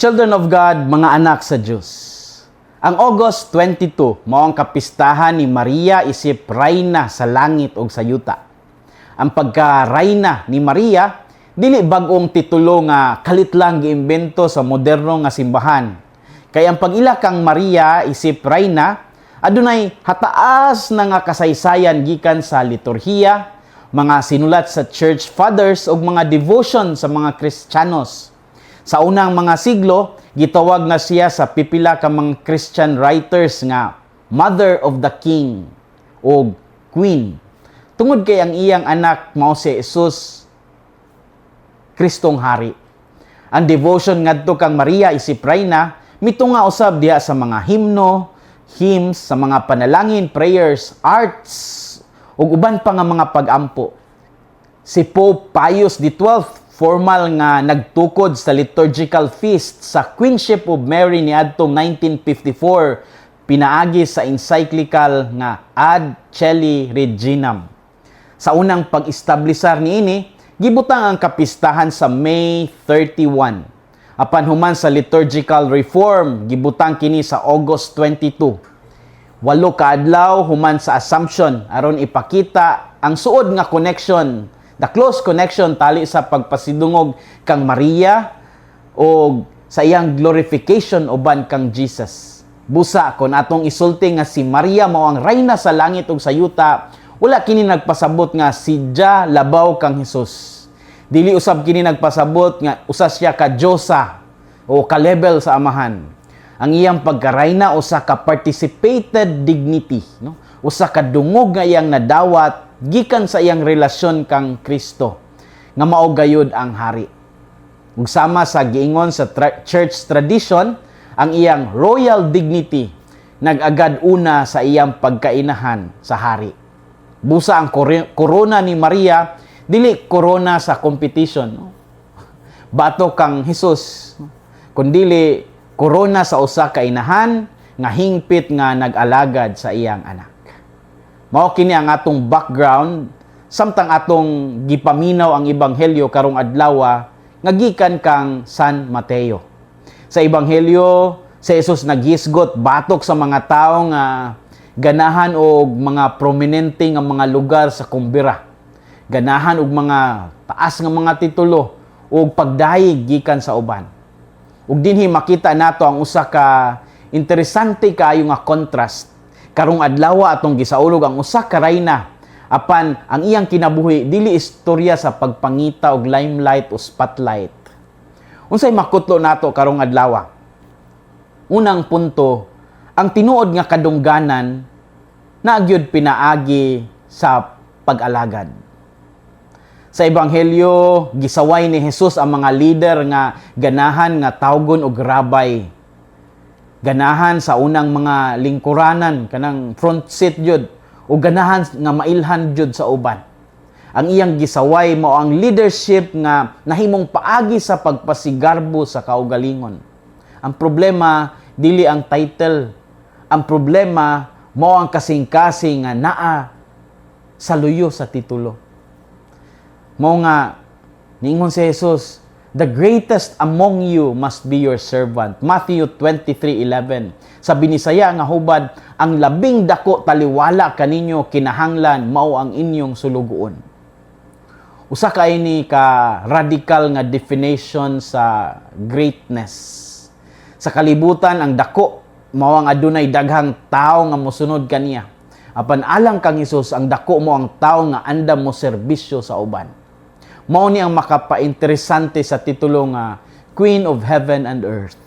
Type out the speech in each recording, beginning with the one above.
Children of God, mga anak sa Diyos. Ang August 22, mao ang kapistahan ni Maria isip rayna sa langit ug sa yuta. Ang pagka-rayna ni Maria dili bag-ong titulo nga kalit lang giimbento sa moderno nga simbahan. Kay ang pag-ila kang Maria isip rayna adunay hataas na nga kasaysayan gikan sa liturhiya, mga sinulat sa church fathers ug mga devotion sa mga Kristiyanos. Sa unang mga siglo, gitawag na siya sa pipila ka mga Christian writers nga Mother of the King o Queen. Tungod kay ang iyang anak mao si Jesus Kristong Hari. Ang devotion ngadto kang Maria isip rayna mitunga usab diha sa mga himno, hymns, sa mga panalangin, prayers, arts, ug uban pa nga mga pagampo. Si Pope Pius XII formal nga nagtukod sa liturgical feast sa Queenship of Mary niadtong 1954 pinaagi sa encyclical nga Ad Coeli Reginam. Sa unang pag-establisar niini, gibutang ang kapistahan sa May 31. Apan human sa liturgical reform, gibutang kini sa August 22. 8 ka adlaw human sa Assumption aron ipakita ang suod nga connection, the close connection tali sa pagpasidungog kang Maria o sa iyang glorification uban kang Jesus. Busa kon atong isulti nga si Maria mao ang rayna sa langit ug sa yuta, wala kini nagpasabot nga siya labaw kang Jesus. Dili usab kini nagpasabot nga usa siya ka Diyosa o ka level sa Amahan. Ang iyang pagkarayna usa ka participated dignity, no? Usa ka dungog nga iyang nadawat gikan sa iyang relasyon kang Kristo nga mao gayud ang hari. Ug sama sa giingon sa church tradition, ang iyang royal dignity nag-agad una sa iyang pagkainahan sa hari. Busa ang corona ni Maria dili corona sa competition, no? Batok kang Jesus, no? Kundili corona sa usa ka inahan nga hingpit nga nag-alagad sa iyang anak. Mao kini ang atong background samtang atong gipaminaw ang ebanghelyo karong adlaw nga gikan kang San Mateo. Sa ebanghelyo, si Jesus naghisgot batok sa mga tawo nga ganahan og mga prominente nga mga lugar sa kumbira. Ganahan og mga taas nga mga titulo ug pagdayeg gikan sa uban. Ug dinhi makita nato ang usa ka interesante kaayo nga contrast. Karong adlaw atong gisaulog ang usa ka rayna apan ang iyang kinabuhi dili istorya sa pagpangita og limelight o spotlight. Unsay makutlo nato karong adlaw? Unang punto, ang tinuod nga kadungganan naa gyud pinaagi sa pag-alagad. Sa ebanghelyo, gisaway ni Jesus ang mga leader nga ganahan nga tawgon og rabay. Ganahan sa unang mga lingkuranan kanang front seat jud o ganahan nga mailhan jud sa uban. Ang iyang gisaway mao ang leadership nga nahimong paagi sa pagpasigarbo sa kaugalingon. Ang problema dili ang title. Ang problema mao ang kasing-kasing nga naa sa luyo sa titulo. Mao nga niingon si Jesus, "The greatest among you must be your servant." Matthew 23:11. Sa Binisaya nga hubad, ang labing dako taliwala kaninyo kinahanglan mao ang inyong sulugoon. Usa ka ini ka radical nga definition sa greatness. Sa kalibutan, ang dako mao ang adunay daghang tawo nga mosunod kaniya. Apan alang kang Hesus, ang dako mao ang tawo nga andam mo serbisyo sa uban. Mao ni ang makapainteresante sa titulo nga Queen of Heaven and Earth.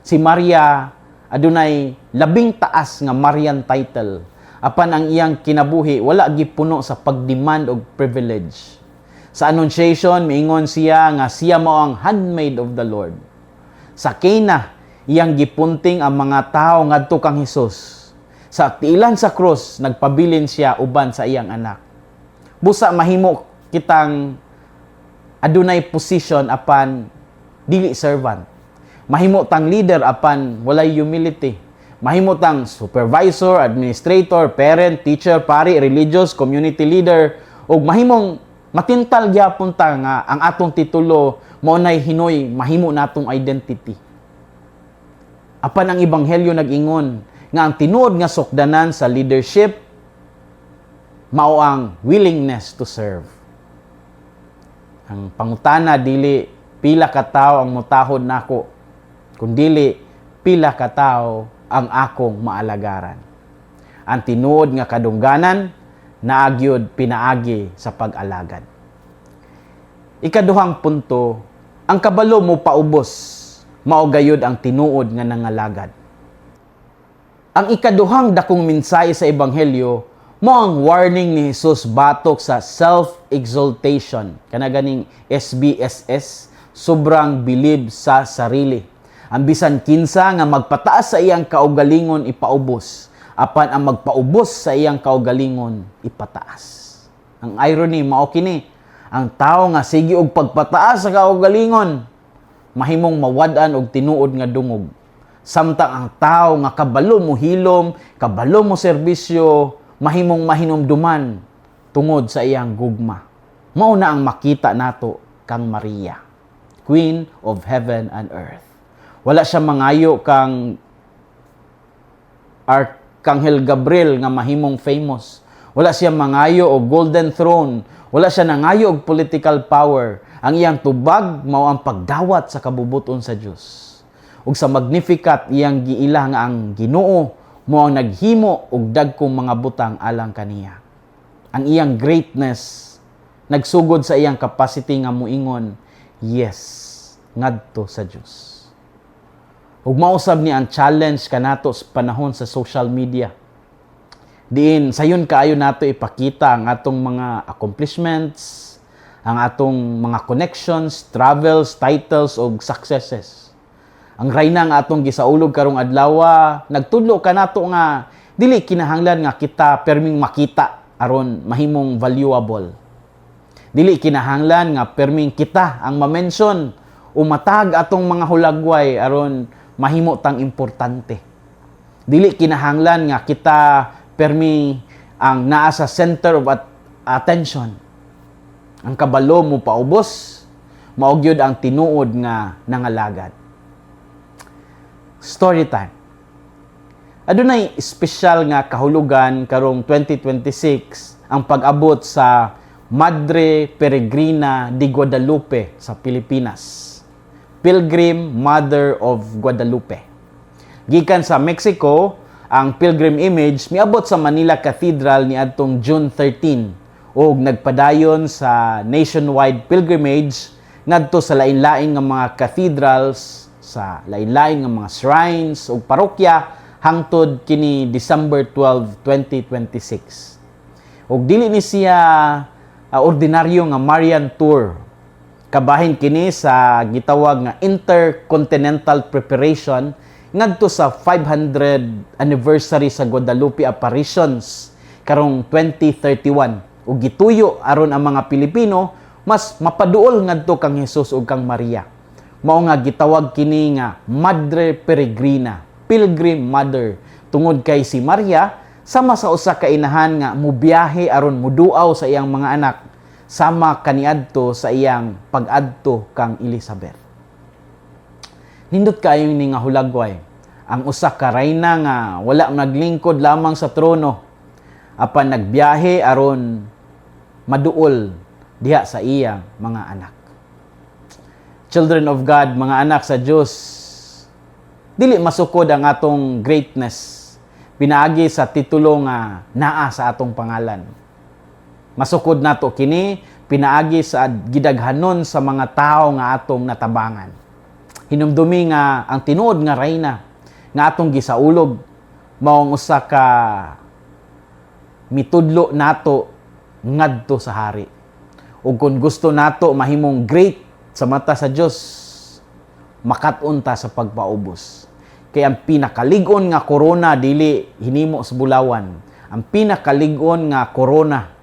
Si Maria adunay labing taas nga Marian title apan ang iyang kinabuhi wala gipuno sa pagdemand og privilege. Sa Annunciation, miingon siya nga siya mao ang handmaid of the Lord. Sa Cana, iyang gipunting ang mga tao ngadto kang Hesus. Sa tiilan sa krus, nagpabilin siya uban sa iyang anak. Busa mahimo kitang adunay position apan dili servant. Mahimo tang leader apan walay humility. Mahimo tang supervisor, administrator, parent, teacher, pari, religious, community leader, ug mahimong Matintal gyapon ta nga ang atong titulo mao nay hinoy mahimo natong identity. Apan ang ebanghelyo nag-ingon nga ang tinuod nga sukdanan sa leadership mao ang willingness to serve. Ang pangutana dili pila ka tawo ang mutahod nako, kundili pila ka tawo ang akong maalagaran. Ang tinuod nga kadungganan naa gyud pinaagi sa pag-alagad. Ikaduhang punto, ang kabalo mo paubos, mao gayud ang tinuod nga nangalagad. Ang ikaduhang dakong mensahe sa ebanghelyo mao ang warning ni Jesus batok sa self-exaltation. Kana ganing SBSS, sobrang bilib sa sarili. Ang bisan kinsa nga magpataas sa iyang kaugalingon ipaubos, apan ang magpaubos sa iyang kaugalingon ipataas. Ang irony mao kini, ang tawo nga sige og pagpataas sa kaugalingon mahimong mawad-an og tinuod nga dungog. Samtang ang tawo nga kabalo mo hilom, kabalo mo serbisyo, mahimong mahinumduman tungod sa iyang gugma. Mao na ang makita nato kang Maria, Queen of Heaven and Earth. Wala siya mangayo kang Arkanghel Gabriel nga mahimong famous. Wala siya mangayo og golden throne. Wala siya nangayo og political power. Ang iyang tubag mao ang pagdawat sa kabubuton sa Dios. Ug sa Magnificat, iyang giila nga ang Ginoo mao ang naghimo og dagkong mga butang alang kaniya. Ang iyang greatness nagsugod sa iyang capacity nga muingon yes ngadto sa Dios. Ug mausab ni ang challenge kanato sa panahon sa social media, diin sayon kaayo nato ipakita ang atong mga accomplishments, ang atong mga connections, travels, titles ug successes. Ang rayna nga atong gisaulog karong adlaw nagtudlo kanato nga dili kinahanglan nga kita perming makita aron mahimong valuable. Dili kinahanglan nga perming kita ang ma-mention o matag atong mga hulagway aron mahimo tang importante. Dili kinahanglan nga kita permi ang naa sa center of attention. Ang kabalo mo paubos, mao gyud ang tinuod nga nangalagad. Story time. Adunay espesyal nga kahulugan karong 2026 ang pag-abot sa Madre Peregrina de Guadalupe sa Pilipinas. Pilgrim Mother of Guadalupe. Gikan sa Mexico, ang pilgrim image miabot sa Manila Cathedral niadtong June 13 ug nagpadayon sa nationwide pilgrimage ngadto sa lain-lain nga mga cathedrals, sa lain-lain nga mga shrines ug parokya hangtod kini December 12, 2026. Ug dili ni siya ordinaryo nga Marian tour. Kabahin kini sa gitawag nga intercontinental preparation ngadto sa 500 anniversary sa Guadalupe apparitions karong 2031 ug gituyo aron ang mga Pilipino mas mapaduol ngadto kang Jesus ug kang Maria. Mao nga gitawag kini nga Madre Peregrina, Pilgrim Mother, tungod kay si Maria sama sa usa ka inahan nga mubiyahe aron muduaw sa iyang mga anak sama kaniadto sa iyang pag-adto kang Elizabeth. Nindot kaayo ni nga hulagway. Ang usa ka rayna nga wala naglingkod lamang sa trono apan nagbiyahe aron maduol diha sa iyang mga anak. Children of God, mga anak sa Dios, dili masukod ang atong greatness pinaagi sa titulo nga naa sa atong pangalan. Masukod nato kini pinaagi sa gidaghanon sa mga tao nga atong natabangan. Hinumdumi nga ang tinuod nga rayna nga atong gisaulog mao ang usa ka mitudlo nato ngadto sa hari. Ug kung gusto nato mahimong great sa mata sa Dios, makat-on ta sa pagpaubos. Kay ang pinakalig-on nga korona dili hinimo sa bulawan. Ang pinakalig-on nga korona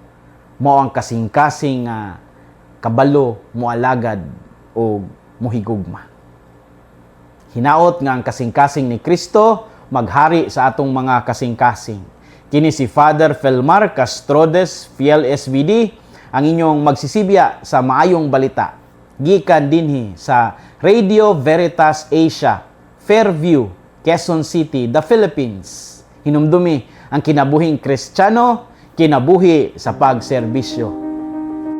mao ang kasing-kasing nga kabalo moalagad o mohigugma. Hinaot nga ang kasing-kasing ni Kristo maghari sa atong mga kasing-kasing. Kini si Father Felmar Castrodes, Fiel SVD, Ang inyong magsisibya sa maayong balita gikan dinhi sa Radio Veritas Asia, Fairview, Quezon City, the Philippines. Hinumdumi ang kinabuhing Kristiyano, kinabuhi sa pagserbisyo.